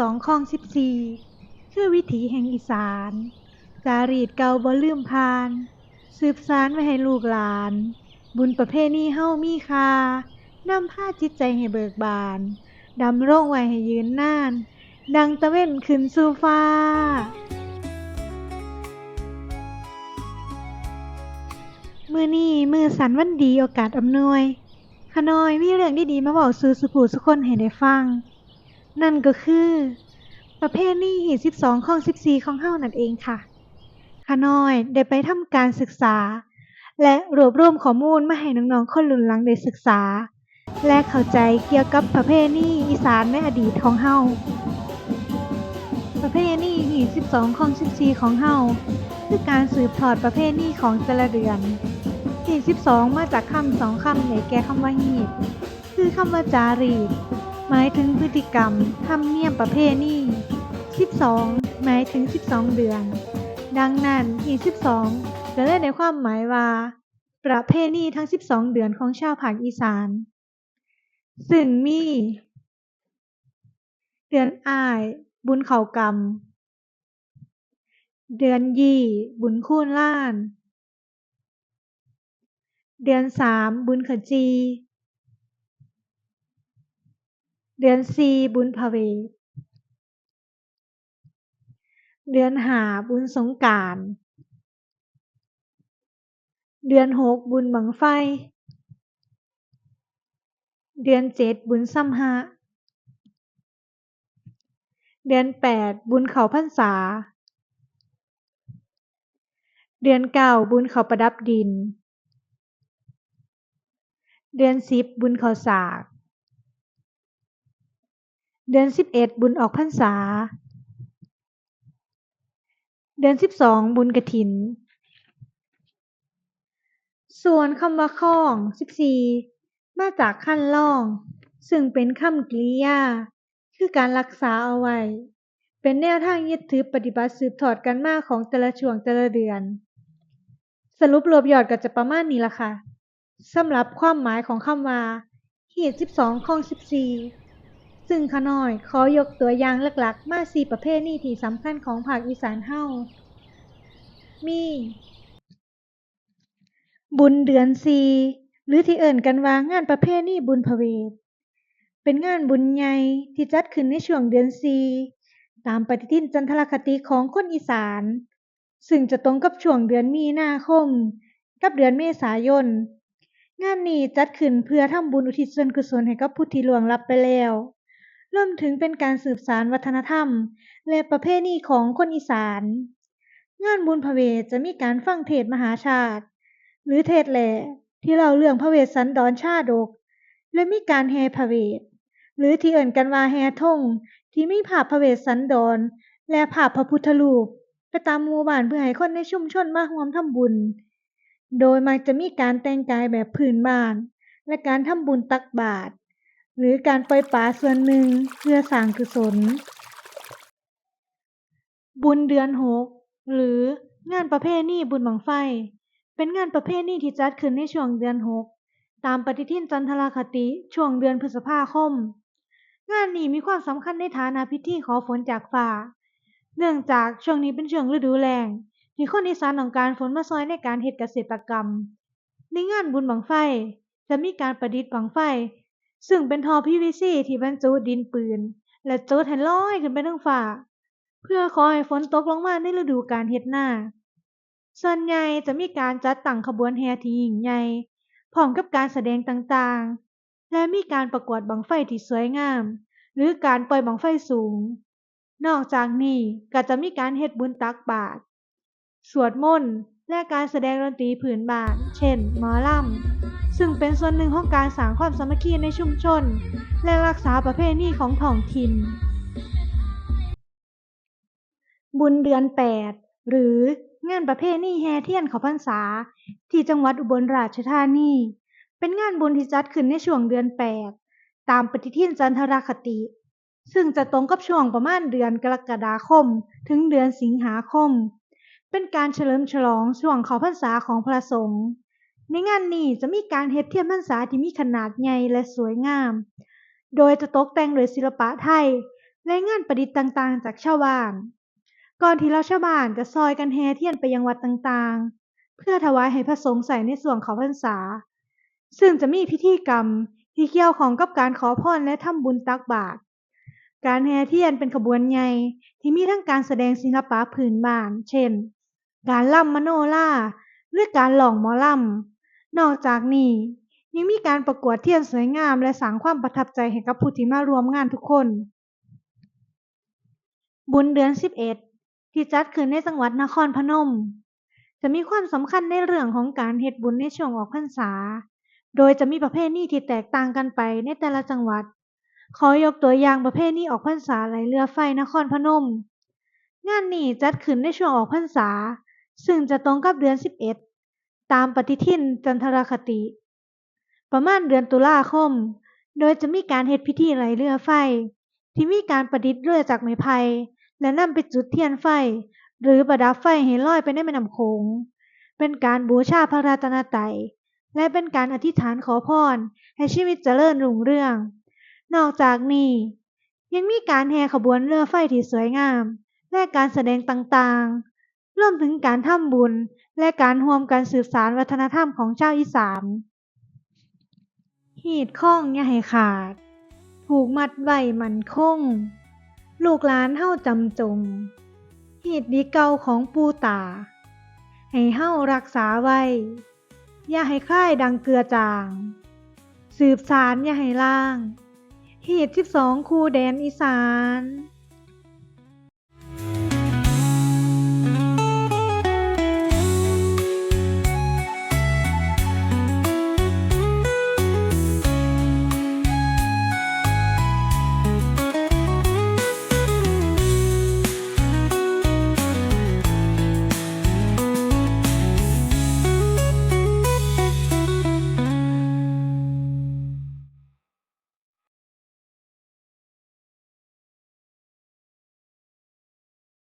ສອງ ຄອງສິບສີ່ ຄືວິຖີແຫ່ງອີສານ ຈາຣີດເກົ່າບໍ່ລືມຜ່ານ ສືບສານໄວ້ໃຫ້ລູກຫຼານ ບຸນປະເພນີເຮົາມີຄ່າ ນຳພາຈິດໃຈໃຫ້ເບີກບານ ດຳລົງໄວ້ໃຫ້ຍືນນານ ດັ່ງຕາເວັນຂຶ້ນສູ່ຟ້າ. ມື້ນີ້ມື້ສັນວັນດີ ໂອກາດອຳນວຍ ຂ້ານ້ອຍມີເລື່ອງດີໆມາເວົ້າສູ່ສູ່ຜູ້ສູ່ຄົນໃຫ້ໄດ້ຟັງ. ນັ້ນກໍຄື ປະເພນີຮີດສິບສອງ ຄອງສິບສີ່ ຂອງເຮົານັ້ນເອງຄ່ະ. ຂ້ານ້ອຍໄດ້ໄປທຳການສຶກສາ ແລະ ລວບລວມຂໍ້ມູນມາໃຫ້ນ້ອງໆຄົນລຸ້ນຫຼັງໄດ້ສຶກສາ ແລະ ເຂົ້າໃຈກ່ຽວກັບປະເພນີອີສານໃນອະດີດຂອງເຮົາ. ປະເພນີຮີດສິບສອງ ຄອງສິບສີ່ ຂອງເຮົາ ຄືການສືບທອດປະເພນີຂອງແຕ່ລະເດືອນ. ຮີດສິບສອງ ມາຈາກຄຳສອງຄຳ ໄດ້ແກ່ຄຳວ່າຮີດ ຄືຄຳວ່າຈາຣີດ ໝາຍເຖິງພຶດຕິກຳ, ທຳນຽມ, ປະເພນີ, ສິບສອງ ໝາຍເຖິງສິບສອງເດືອນ. ດັ່ງນັ້ນ ຮີດສິບສອງ ກໍເລີຍໄດ້ຄວາມໝາຍວ່າ ປະເພນີທັງສິບສອງເດືອນຂອງຊາວພາກອີສານ ຊຶ່ງມີ ເດືອນອ້າຍ ບຸນເຂົ້າກຳ, ເດືອນຢີ້ ບຸນຄູນລ້ານ, ເດືອນສາມ ບຸນຂະຈີ່, ເດືອນສີ່ ບຸນພະເວດ, ເດືອນຫ້າ ບຸນສົງການ, ເດືອນຫົກ ບຸນບັ້ງໄຟ, ເດືອນເຈັດ ບຸນຊຳຮະ, ເດືອນແປດ ບຸນເຂົ້າພັນສາ, ເດືອນເກົ້າ ບຸນເຂົ້າປະດັບດິນ, ເດືອນສິບ ບຸນເຂົ້າສາກ, ເດືອນສິບເອັດ ບຸນອອກພັນສາ, ເດືອນສິບສອງ ບຸນກະຖິນ. ສ່ວນຄຳວ່າຄອງສິບສີ່ ມາຈາກຄັນລອງ ຊຶ່ງເປັນຄຳກິລິຍາ ຄືການຮັກສາເອົາໄວ້ ເປັນແນວທາງຍຶດຖືປະຕິບັດສືບທອດກັນມາຂອງແຕ່ລະຊ່ວງແຕ່ລະເດືອນ. ສະຫຼຸບລວບຍອດກໍຈະປະມານນີ້ລະຄ່ະ ສຳລັບຄວາມໝາຍຂອງຄຳວ່າ ຮີດສິບສອງ ຄອງສິບສີ່ ຊຶ່ງຂ້ານ້ອຍຂໍຍົກຕົວຢ່າງຫຼັກໆມາສີ່ປະເພນີທີ່ສຳຄັນຂອງພາກອີສານເຮົາ ມີ ບຸນເດືອນສີ່ ຫຼື ທີ່ເອີ້ນກັນວ່າງານປະເພນີບຸນພະເວດ ເປັນງານບຸນໃຫຍ່ທີ່ຈັດຂຶ້ນໃນຊ່ວງເດືອນສີ່ ຕາມປະຕິທິນຈັນທະລະຄະຕິຂອງຄົນອີສານ ຊຶ່ງຈະຕົງກັບຊ່ວງເດືອນມີນາຄົມ ກັບເດືອນເມສາຍົນ. ງານນີ້ຈັດຂຶ້ນເພື່ອທຳບຸນອຸທິດສ່ວນກຸສົນໃຫ້ກັບຜູ້ທີ່ລ່ວງລັບໄປແລ້ວ, ລວມເຖິງເປັນການສືບສານວັດທະນະທຳ ແລະ ປະເພນີຂອງຄົນອີສານ. ງານບຸນພະເວດຈະມີການຟັງເທດມະຫາຊາດ ຫຼື ເທດແຫຼ້ ທີ່ເລົ່າເລື່ອງພະເວດສັນດອນຊາດົກ ແລະ ມີການແຫ່ພະເວດ ຫຼື ທີ່ເອີ້ນກັນວ່າແຫ່ທົ່ງ ທີ່ມີພາບພະເວດສັນດອນ ແລະ ພາບພະພຸດທະຮູບ ໄປຕາມໝູ່ບ້ານເພື່ອໃຫ້ຄົນໃນຊຸມຊົນມາຮ່ວມທຳບຸນ, ໂດຍມັກຈະມີການແຕ່ງກາຍແບບພື້ນບ້ານ ແລະ ການທຳບຸນຕັກບາດ ຫຼື ການປ່ອຍປາສ່ວນໜຶ່ງເພື່ອສ້າງກຸສົນ. ບຸນເດືອນຫົກ ຫຼື ງານປະເພນີບຸນບັ້ງໄຟ ເປັນງານປະເພນີທີ່ຈັດຂຶ້ນໃນຊ່ວງເດືອນຫົກ ຕາມປະຕິທິນຈັນທະລະຄະຕິ ຊ່ວງເດືອນພຶດສະພາຄົມ. ງານນີ້ມີຄວາມສຳຄັນໃນຖານະພິທີຂໍຝົນຈາກຟ້າ ເນື່ອງຈາກຊ່ວງນີ້ເປັນຊ່ວງລະດູແລ້ງ ທີ່ຄົນອີສານຕ້ອງການຝົນມາຊ່ອຍໃນການເຮັດກະເສດຕະກຳ. ໃນງານບຸນບັ້ງໄຟ ຈະມີການປະດິດບັ້ງໄຟ ຊຶ່ງເປັນທໍ່ ພີວີຊີ ທີ່ບັນຈຸດິນປືນ ແລະ ຈຸດໃຫ້ລອຍຂຶ້ນໄປເທິງຟ້າ ເພື່ອຂໍໃຫ້ຝົນຕົກລົງມາໃນລະດູການເຮັດນາ. ສ່ວນໃຫຍ່ຈະມີການຈັດຕັ້ງຂະບວນແຫ່ທີ່ຍິ່ງໃຫຍ່ ພ້ອມກັບການສະແດງຕ່າງໆ ແລະ ມີການປະກວດບັ້ງໄຟທີ່ສວຍງາມ ຫຼື ການປ່ອຍບັ້ງໄຟສູງ. ນອກຈາກນີ້ກໍຈະມີການເຮັດບຸນຕັກບາດ, ສວດມົນ ແລະ ການສະແດງດົນຕີພື້ນບ້ານ ເຊັ່ນ ໝໍລຳ, ຊຶ່ງເປັນສ່ວນໜຶ່ງຂອງການສ້າງຄວາມສາມັກຄີໃນຊຸມຊົນ ແລະ ຮັກສາປະເພນີຂອງທ້ອງຖິ່ນ. ບຸນເດືອນແປດ ຫຼື ງານປະເພນີແຫ່ທຽນເຂົ້າພັນສາ ທີ່ຈັງຫວັດອຸບົນລາຊະທານີ ເປັນງານບຸນທີ່ຈັດຂຶ້ນໃນຊ່ວງເດືອນແປດ ຕາມປະຕິທິນຈັນທະລະຄະຕິ ຊຶ່ງຈະຕົງກັບຊ່ວງປະມານເດືອນກໍລະກະດາຄົມ ເຖິງເດືອນສິງຫາຄົມ ເປັນການສະເຫຼີມສະຫຼອງຊ່ວງເຂົ້າພັນສາຂອງພະສົງ. ໃນງານນີ້ຈະມີການເຮັດທຽນພັນສາທີ່ມີຂະໜາດໃຫຍ່ ແລະ ສວຍງາມ, ໂດຍຈະຕົກແຕ່ງດ້ວຍສິລະປະໄທ ແລະ ງານປະດິດຕ່າງໆຈາກຊາວບ້ານ. ກ່ອນທີ່ເຫຼົ່າຊາວບ້ານຈະຊ່ອຍກັນແຫ່ທຽນໄປຍັງວັດຕ່າງໆ ເພື່ອຖວາຍໃຫ້ພະສົງໃຊ້ໃນຊ່ວງເຂົ້າພັນສາ, ຊຶ່ງຈະມີພິທີກຳທີ່ກ່ຽວຂ້ອງກັບການຂໍພອນ ແລະ ທຳບຸນຕັກບາດ. ການແຫ່ທຽນເປັນຂະບວນໃຫຍ່ທີ່ມີທັງການສະແດງສິລະປະພື້ນບ້ານ ເຊັ່ນ ການລຳມະໂນລາ ຫຼື ການຮ້ອງໝໍລຳ. ນອກຈາກນີ້ ຍັງມີການປະກວດທຽນສວຍງາມ ແລະ ສ້າງຄວາມປະທັບໃຈໃຫ້ກັບຜູ້ທີ່ມາຮ່ວມງານທຸກຄົນ. ບຸນເດືອນສິບເອັດ ທີ່ຈັດຂຶ້ນໃນຈັງຫວັດນະຄອນພະນົມ ຈະມີຄວາມສຳຄັນໃນເລື່ອງຂອງການເຮັດບຸນໃນຊ່ວງອອກພັນສາ, ໂດຍຈະມີປະເພນີທີ່ແຕກຕ່າງກັນໄປໃນແຕ່ລະຈັງຫວັດ. ຂໍຍົກຕົວຢ່າງປະເພນີອອກພັນສາໄຫຼເຮືອໄຟນະຄອນພະນົມ. ງານນີ້ຈັດຂຶ້ນໃນຊ່ວງອອກພັນສາ, ຊຶ່ງຈະຕົງກັບເດືອນສິບເອັດ ຕາມປະຕິທິນຈັນທະລະຄະຕິ ປະມານເດືອນຕຸລາຄົມ, ໂດຍຈະມີການເຮັດພິທີໄຫຼເຮືອໄຟ ທີ່ມີການປະດິດເຮືອຈາກໄມ້ໄຜ່ ແລະ ນຳໄປຈຸດທຽນໄຟ ຫຼື ປະດັບໄຟໃຫ້ລອຍໄປໃນແມ່ນ້ຳໂຂງ, ເປັນການບູຊາພະລັດຕະນະໄຕ ແລະ ເປັນການອະທິຖານຂໍພອນໃຫ້ຊີວິດຈະເລີນຮຸ່ງເຮືອງ. ນອກຈາກນີ້ ຍັງມີການແຫ່ຂະບວນເຮືອໄຟທີ່ສວຍງາມ ແລະ ການສະແດງຕ່າງໆ, ລວມເຖິງການທຳບຸນ ແລະ ການຮ່ວມກັນສືບສານວັດທະນະທຳຂອງຊາວອີສານ. ຮີດຄອງຢ່າໃຫ້ຂາດ, ຜູກມັດໄວ້ໝັ້ນຄົງ, ລູກຫຼານເຮົາຈຳຈົງ. ຮີດດີເກົ່າຂອງປູ່ຕາ, ໃຫ້ເຮົາຮັກສາໄວ້, ຢ່າໃຫ້ຄາຍດັ່ງເກືອຈາງ. ສືບສານຢ່າໃຫ້ລ້າງ, ຮີດສິບສອງຄູ່ແດນອີສານ.